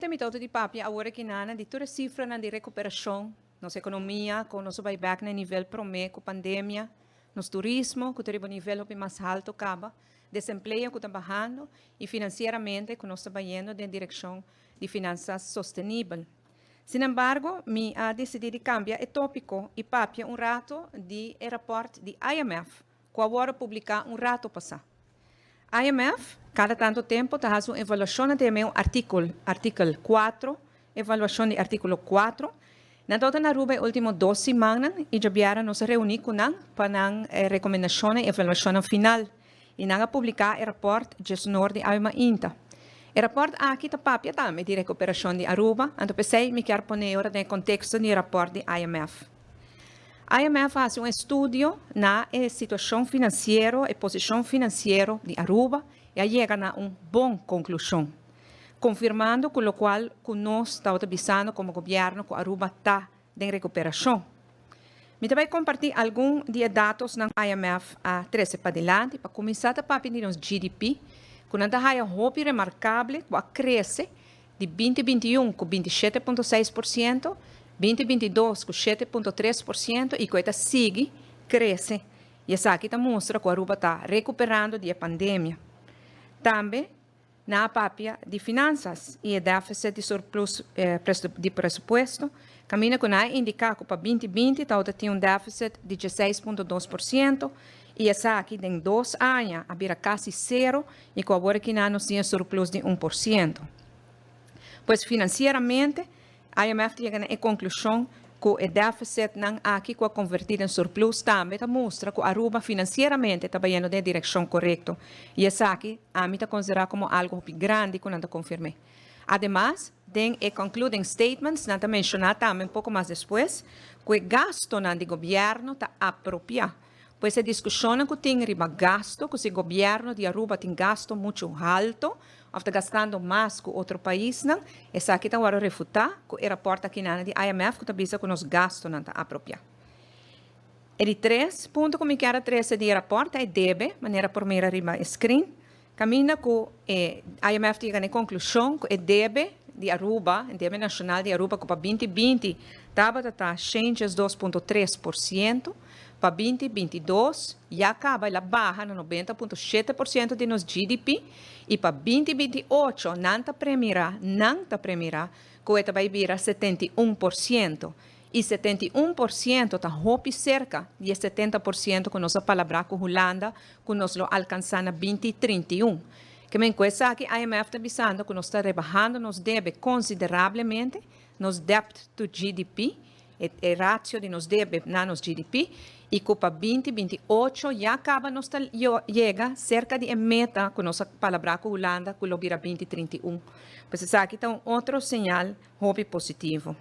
Mi ta di papia awor aki nan di tur e cifranan di recuperacion, nos economia, cu nos a bay back na nivel prome cu pandemia, nos turismo, cu ta riba nivel hopi mas halto caba, desempleo cu ta bahando y financieramente cu nos ta bayendo den direccion di finanzas sostenibel. Sin embargo, mi a dicidi di cambia e topico y papia un rato di e rapport di IMF, cu awor a publica un rato pasa. IMF, cada tanto tempo, ta haci un evaluacion di un articulo, artikel 4, evaluacion di articulo 4. Nan tabata na Aruba e ultimo 2 siman y diabierna nos a reuni cu nan pa nan recomendacion y evaluacion final. Y nan a publica e rapport 19 di awe mainta. E rapport aki ta papia tambe di recuperacion di Aruba, anto p'esey mi kier pone ora den contexto di rapport di IMF. IMF a haci un estudio na e situacion financiero y posicion financiero di Aruba y a yega na un bon conclusion, confirmando cu locual cu nos ta bisando como gobierno, cu Aruba ta den recuperacion. Mi ta bay comparti algun di e datonan IMF a trece padilanti. Pa cuminsa, papia di nos GDP, cu nan ta haya hopi remarcabel, cu a crece di 2021 cu 27,6%, 2022 cu 7,3% y cu ta sigui crece. Y esaki ta mustra cu Aruba ta recuperando di e pandemia. Tambe, nan a papia di finanzas y e deficit di surplus di presupuesto, caminda cu nan a indica cu pa 2020 tabatin un deficit di 16,2% y esaki den 2 aña a bira casi cero y cu awor aki nos tin surplus di 1%. Pues financieramente, IMF a yega na conclusion cu e deficit nan aki cu a converti den surplus tambe ta mustra cu Aruba financieramente ta bayendo den direccion corecto. Y esaki ami ta considera como algo grandi cu nan ta confirma. Ademas, den e concluding statements, nan ta menciona tambe un poco mas despues, cu e gasto di gobierno ta apropia. Pues e discusion cu tin riba gasto, cu si gobierno di Aruba tin gasto mucho halto, of ta gastando mas cu otro paisnan, esaki ta awor refuta cu e rapport aki nan di IMF, cu ta bisa cu nos gastonan ta apropia. E di tres punto cu mi kier trece di rapport ta debe, manera por mira riba screen, caminda cu IMF a yega na conclusion cu e debe di Aruba, debe nacional di Aruba, cu pa 2020 tabata 2,3%, pa 2022 ya caba el a baha na 90,7% di nos GDP y pa 2028 nan ta premira cu e ta bay bira 71%. Y 71% ta hopi cerca di 70% cu nos a palabra cu Hulanda cu nos lo alcansa na 2031. Kiermen cu esaki IMF ta bisando cu nos ta rebahando nos debe considerablemente, nos debt to GDP, e ratio di nos debe na nos GDP, y cu pa 2028 ya caba nos yega cerca di meta cu nos a palabra cu Hulanda, cu lo bira 2031. Pues esaki ta un otro señal hopi positivo.